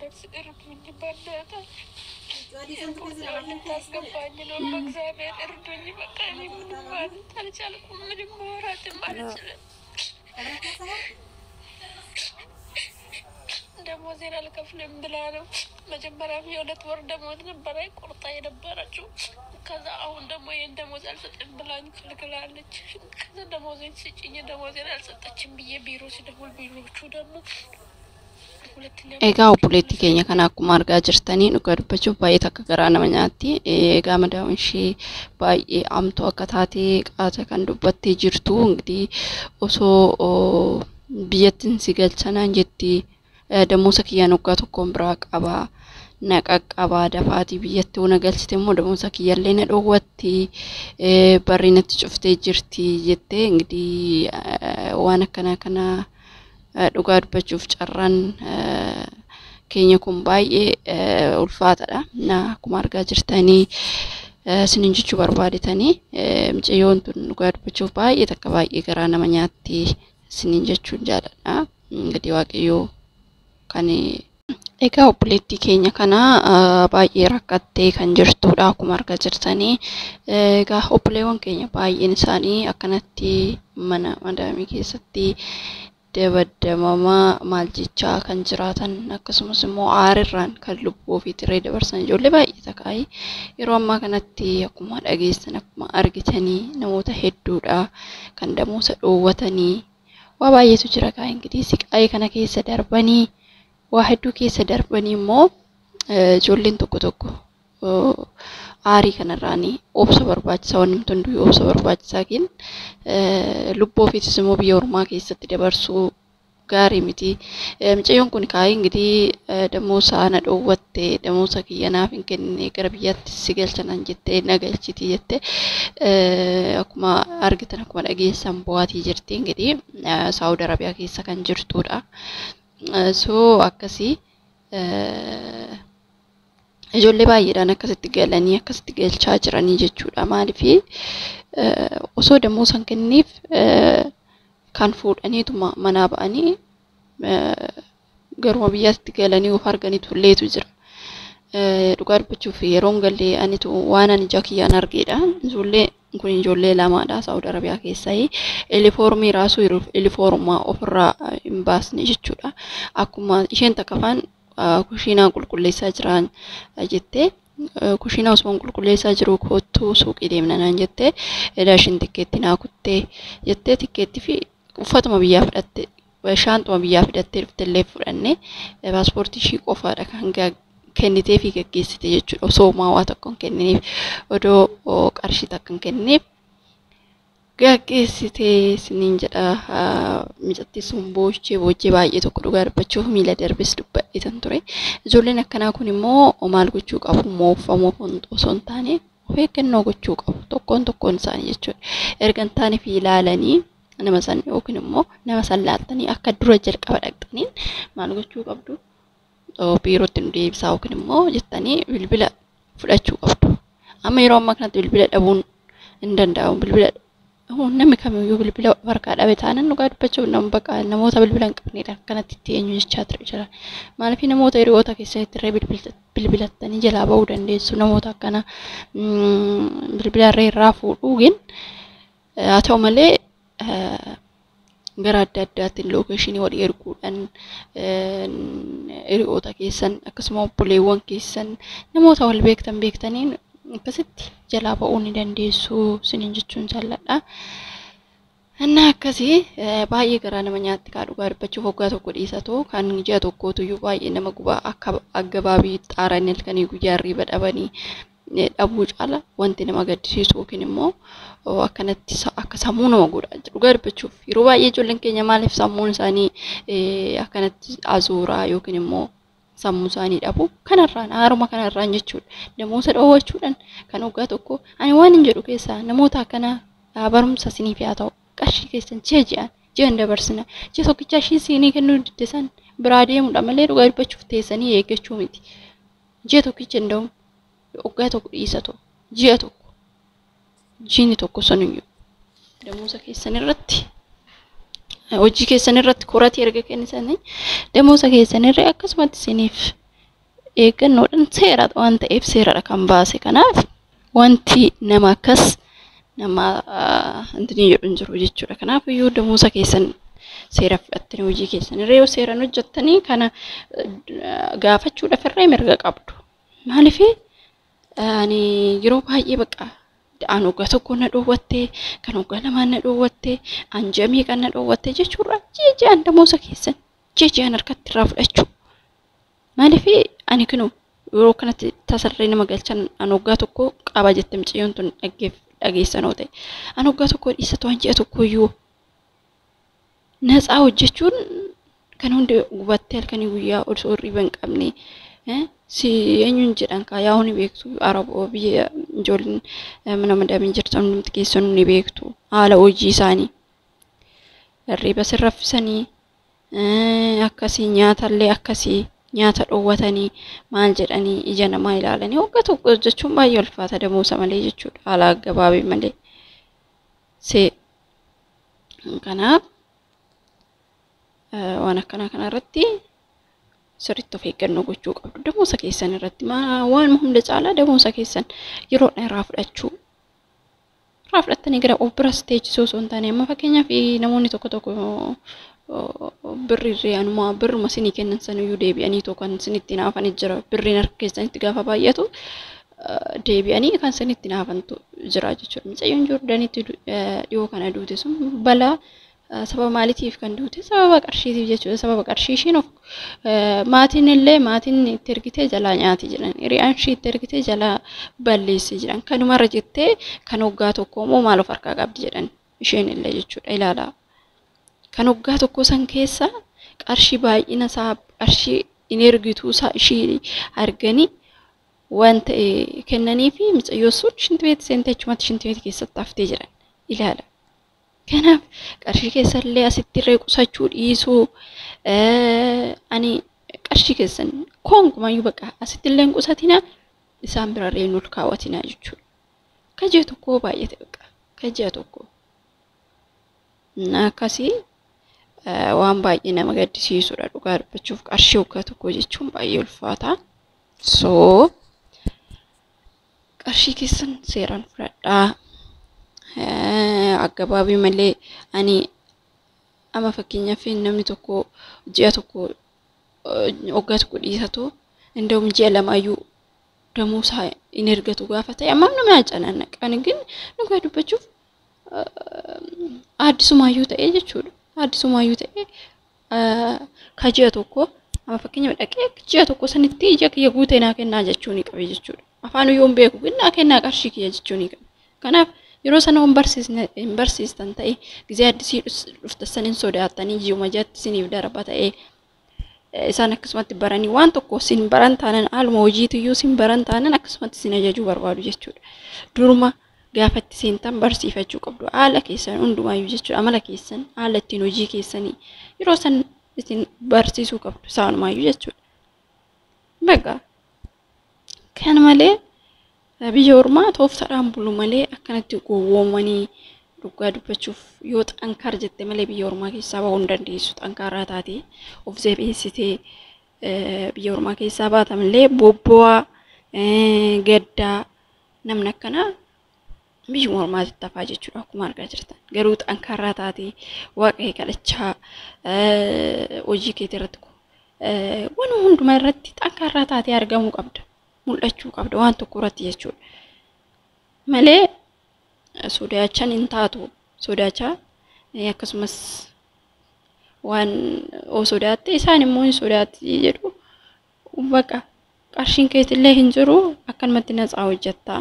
እንደሚደርስ እርዱኝ፣ በእናታችሁ ልታስገባኝ ነው። በእግዚአብሔር እርዱኝ። በቃ እኔ ምንም ማለት አልቻልኩም። ምንም ማውራትም አልችልም። ደሞዜን አልከፍልም ብላ ነው። መጀመሪያም የሁለት ወር ደሞዝ ነበረ ቆርጣ የነበረችው። ከዛ አሁን ደግሞ ይህን ደሞዝ አልሰጥም ብላኝ ከልክላለች። ከዛ ደሞዜን ስጭኝ፣ ደሞዜን አልሰጠችም ብዬ ቢሮ ሲደውል ቢሮዎቹ ደግሞ ሁለተኛ Egaa obboleettii keenya kana akkuma argaa jirtanii dhugaa dubbachuuf baay'ee takka garaa nama nyaatti. Egaa madaa'uun ishee baay'ee amtuu akka taate qaata kan dubbattee jirtu እንግዲህ osoo biyyattiin si galchanaan jetti damoosa kiyyaan waggaa tokkoon biraa qaba. Na qaqqabaa dafaatii biyyatti na galchite immoo damoosa kiyyallee na dhoowwatti barri natti cuftee jirti jettee እንግዲህ waan akkana kana dhugaa dubbachuuf carraan keenya kun baay'ee ulfaataadha. Na akkuma argaa jirtanii isinin jechuu barbaadetanii mucayyoon tun dhugaa dubbachuuf baay'ee takka baay'ee garaa nama nyaatti isinin jechuun jaaladha. እንግዲህ Waaqayyoo kan Egaa obboleettii keenya kana baay'ee rakkattee kan jirtudha akkuma argaa jirtanii. Egaa obboleewwan keenya baay'een isaanii akkanatti mana madaamii keessatti dabaddamamaa maal jechaa kan jiraatan akkasumas immoo aarirraan kan lubbuu ofiitirree dabarsan ijoollee baay'ee takaayi. Yeroo ammaa kanatti akkuma dhageessan akkuma argitanii namoota hedduudha kan damoosa dhoowwatanii waa baay'eetu jira kaa እንግዲህ siqaayii kana keessa darbanii waa hedduu keessa darbanii immoo ijoolleen tokko tokko aarii kanarraanii obsa barbaachisaa wanni hunduu obsa barbaachisaa ግን lubbuu ofiitis immoo biyya ormaa keessatti dabarsuu gaarii miti. Mucayyoon kun kaayii እንግዲህ damoosa na dhoowwatte damoosa kiyya naaf hin kennine gara biyyaatti si galchanan jettee na galchiti jette akkuma argitan akkuma dhageessan bu'aatii jirti እንግዲህ Saawud Arabiyaa keessa kan jirtudha. So akkasii ijoollee baay'eedhaan akkasitti galanii akkasitti galchaa jiranii jechuudha. Maaliif osoo damoosa hin kenniif kan fuudhaniituma manaa ba'anii garuma biyyaatti galanii of arganiitu illeetu jira. Dhugaa dubbachuuf yeroon gallee anitu waan ani ija kiyyaan argeedha. Ijoollee kun ijoollee lamaadha Saawud Arabiyaa keessaa. Ilifoormii raasuu ilifoormaa ofirraa hin baasne jechuudha. Akkuma isheen takka afaan kushiinaa qulqulleessaa jiran jettee kushiinaa osoo qulqulleessaa jiru kottuu suuqii deemna naan jettee daashin tikkeetti naa kuttee jettee tikkeettii fi uffatuma biyyaa fudhatte shaanxuma biyyaa fidattee dhuftellee fudhannee paaspoortii ishii qofaadha kan kennitee fi gaggeessite jechuudha. Osoo waa tokko hin kenniniif odoo qarshii takka hin kenniniif gaggeessitee isiniin jedha. Mucattii sun boochee boochee baay'ee tokko dhugaa dubbachuuf miila darbes dubbadheetan ture. Ijoolleen akkanaa kun immoo maal gochuu qabu? Mooffamoo osoo hin taane of eeggannoo gochuu qabu. Tokkoon tokkoon isaanii jechuudha. Erga hin taane fi ilaalanii nama san yookiin immoo nama san laaltanii akka dura jalqaba dhaqxaniin maal gochuu qabdu? Biirootti nu deebisaa yookiin immoo jettanii bilbila fudhachuu qabdu. Amma yeroo ammaa kanatti bilbila dhabuun hin danda'amu. Bilbila namni kamiyyuu bilbila harkaa dhabe taanaan dhugaa dubbachuuf nama bakka namoota bilbila hin qabnedha akkanatti itti eenyu jechaa ture jira. Maaliif namoota hiriyoota keessatti irree bilbilattanii jalaa ba'uu dandeessu namoota akkana bilbila irree irraa fuudhuu ግን haa ta'u malee gara adda addaatiin lookeeshinii walii erguudhaan hiriyoota keessan akkasuma obboleewwan keessan namoota wal beektan beektaniin akkasitti jalaa ba'uu ni dandeessu isiniin jechuun jaalladha. Innaa akkasii baay'ee garaa nama nyaatti kaa dhugaa dubbachuuf waggaa tokko dhiisatoo kan ji'a tokkootu iyyuu baay'ee nama gubaa akka aggabaabii xaaranii halkanii guyyaa hirriba dhabanii dhabuu caala wanti nama gaddisiisu yookiin immoo akkanatti akka sammuu nama godha. Dhugaa dubbachuuf yeroo baay'ee ijoolleen keenya maaliif sammuun isaanii akkanatti azuuraa yookiin immoo sammuu isaanii dhabu kanarraan haaruma kanarraan jechuudha. Namoota dhoowwachuudhaan kan waggaa tokko ani waan hin jedhu keessaa namoota akkanaa barumsa isiniif haa ta'u qarshii keessan ji'a ji'aan ji'an dabarsina ji'a tokkicha ishii isinii kennuu didde san biraa deemudha malee dhugaa dubbachuuf teessanii eeggachuu miti. Ji'a tokkicha hin da'u waggaa tokko dhiisatu ji'a tokko jiini tokko saniyyuu damoosa keessan irratti hojii keessan irratti koratii erga kennisanii damoosa keessan irra akkasumatti isiniif eeggannoodhaan seera waan ta'eef seeradha kan baase. Kanaaf wanti nama akkas nama intini jedhu hin jiru jechuudha. Kanaaf iyyuu damooza keessan seera fudhattanii hojii keessan irra yoo seeraan hojjettanii kana gaafachuudhaaf irree mirga qabdu. Maaliif ani yeroo baay'ee bakka an waggaa tokko na dhoowwatte, kan waggaa lamaan na dhoowwatte, an jamii kan na dhoowwatte jechuudha. Ji'a ji'aan damooza keessan ji'a ji'aan harkatti irraa fudhachuu. Maaliif ani kinu yeroo kanatti tasarree nama galchan an waggaa tokko qaba jette mucayyoon tun dhageessanoo ta'e. An waggaa tokko dhiisatu an ji'a tokko iyyuu natsaa hojjechuun kan hundi gubattee halkanii guyyaa osoo hirriba hin qabne si eenyuun jedhan kaa yaa'uu ni beektu. Araboo biyya ijoolleen mana madaamii jirtan hundumti keessanuu ni beektu haala hojii isaanii. Hirriba sin raffisanii akkasii nyaatallee akkasii nyaata dhoowwatanii maal jedhanii ija namaa ilaalanii waggaa tokko hojjechuun baay'ee ulfaata damooza malee jechuudha haala gabaabee malee. Kanaaf waan akkanaa kanarratti sirriitti of eeggannoo gochuu qabdu. Damooza keessan irratti waan hunda caalaa damooza keessan yeroo irraa fudhachuu. Irraa fudhattanii gara of biras teechisuu osoo hin taane amma fakkeenyaaf namoonni tokko tokko birriirree anuma birruma isinii kennan saniyyuu deebi'anii too kan isinitti naafanii jira. Birriin harka keessanitti gaafa baay'atu deebi'anii kan isinitti naafantu jira jechuudha. Mucayyoon Joordaanitti dhiyoo kana duute sun balaa sababa maaliitiif kan duute? Sababa qarshiitiif jechuudha. Sababa qarshii ishiin of maatiin illee maatiin itti ergitee jalaa nyaati jedhan. Hiriyaan ishii itti ergitee jalaa balleessi jedhan. Kanumarra jettee kan waggaa tokko immoo maal of harkaa qabdi jedhan isheen illee jechuudha. Ilaalaa. Kan waggaa tokko san keessa qarshii baay'ina isaa qarshii hin ergituu isaa ishii arganii waan ta'e kennanii fi mucayyoo sun shintibeeti seentee achumatti shintibeeti keessatti haftee jiran ilaala. Kanaaf qarshii keessallee asitti irree qusachuu dhiisuu ani qarshii keessan konkumayyuu bakka asitti illee hin qusatina isaan birarree hin ol kaawwatina jechuudha. Ka ji'a tokko baay'ate bakka ka ji'a tokko. Akkasii waan baay'ee nama gaddisiisudha dhugaa dubbachuuf qarshii waggaa tokko jechuun baay'ee ulfaata. So qarshii keessan seeraan fudhadhaa. Aggabaabii malee ani amma fakkeenyaaf namni tokko ji'a tokko waggaa tokko dhiisatu inda'um ji'a lamaayyuu damoosaa hin ergatu gaafa ta'e amma nama canaannaqa. Ani ግን dhugaa dubbachuuf addisumaayyuu ta'ee jechuudha. Addisumaayyuu ta'ee ka ji'a tokko amma fakkeenyaaf dhaqee ji'a tokko sanitti ija kiyya guutee naa kennaa jechuu ni qabe jechuudha. Afaan yoo hin beeku ግን naa kennaa qarshii kiyya jechuu ni qabe. Kanaaf yeroo sana hin barsiistan ta'e gizee addisii dhufta san hin sodaattanii ji'uma ji'atti isiniif darba ta'e isaan akkasumatti baranii waan tokko isin baran taanan haaluma hojiitiyyuu isin baran taanan akkasumatti isin ajajuu barbaadu jechuudha. Duruma gaafa itti seentan barsiifachuu qabdu haala keessan hundumaayyuu jechuudha amala keessan haala ittiin hojii keessanii yeroo san isin barsiisuu qabdu isaanumayyuu jechuudha. Bakka kan malee biyya ormaa tooftaadhaan bulu malee akkanatti gowwoomanii dhugaa dubbachuuf yoo xankaar jette malee biyya ormaa keessaa bahuu hin dandeessu. Xankaaraa taatee of jabeessitee biyya ormaa keessaa baata malee bobbo'aa gaddaa namni akkanaa biyyuma ormaatitti hafaa jechuudha akkuma argaa jirtan. Garuu xankaaraa taatee waaqa kee kadhachaa hojii keetii irratti waan hundumaa irratti xankaaraa taatee argamuu qabda. Mul'achuu qabda waan tokko irratti jechuudha. Malee sodaachaan hin taatu. Sodaachaa akkasumas waan oo sodaatte isaan immoo hin sodaatti jedhu bakka qarshiin keetillee hin jiru akkanumatti natsaa hojjettaa.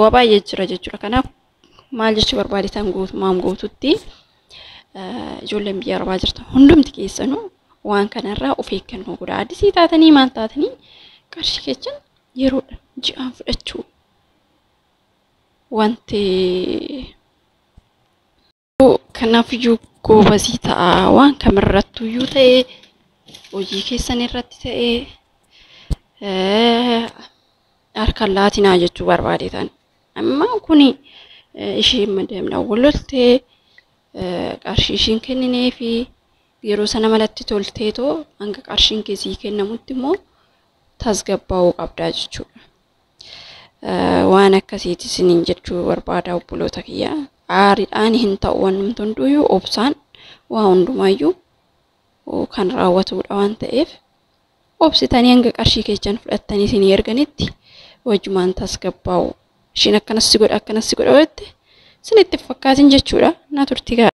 Waa baay'ee jira jechuudha. Kanaaf maal jechuu barbaadetan guutumaan guututti ijoolleen biyya arbaa jirtan hundumti keessanuu waan kanarraa of eeggannoo godhaa. Addisii taatanii maal taatanii qarshii keessan yeroodha ji'aan fudhachuu wanti kanaafiyyuu goobazii ta'a waan kamirrattuyyuu ta'e hojii keessan irratti ta'e harka laatinaa jechuu barbaadetan. Amma kuni isheen madaamna wal loltee qarshii ishiin kenninee fi Yeroo sana malatti tolteetoo hanga qarshiin kee sii kennamutti immoo tasgabbaa'uu qabdaa jechuudha. Waan akkasiiti isiniin jechuu barbaada obboloota kiyya. Aariidhaan hin ta'u wanti hunduyyuu obsaan waa hundumaayyuu kan raawwatudha waan ta'eef obsitanii hanga qarshii keessan fudhattanii isinii erganitti wajjumaan tasgabbaa'u. Ishiin akkanas si godha akkanas si godha jette isinitti hin fakkaatin jechuudha. Na turtii gaarii.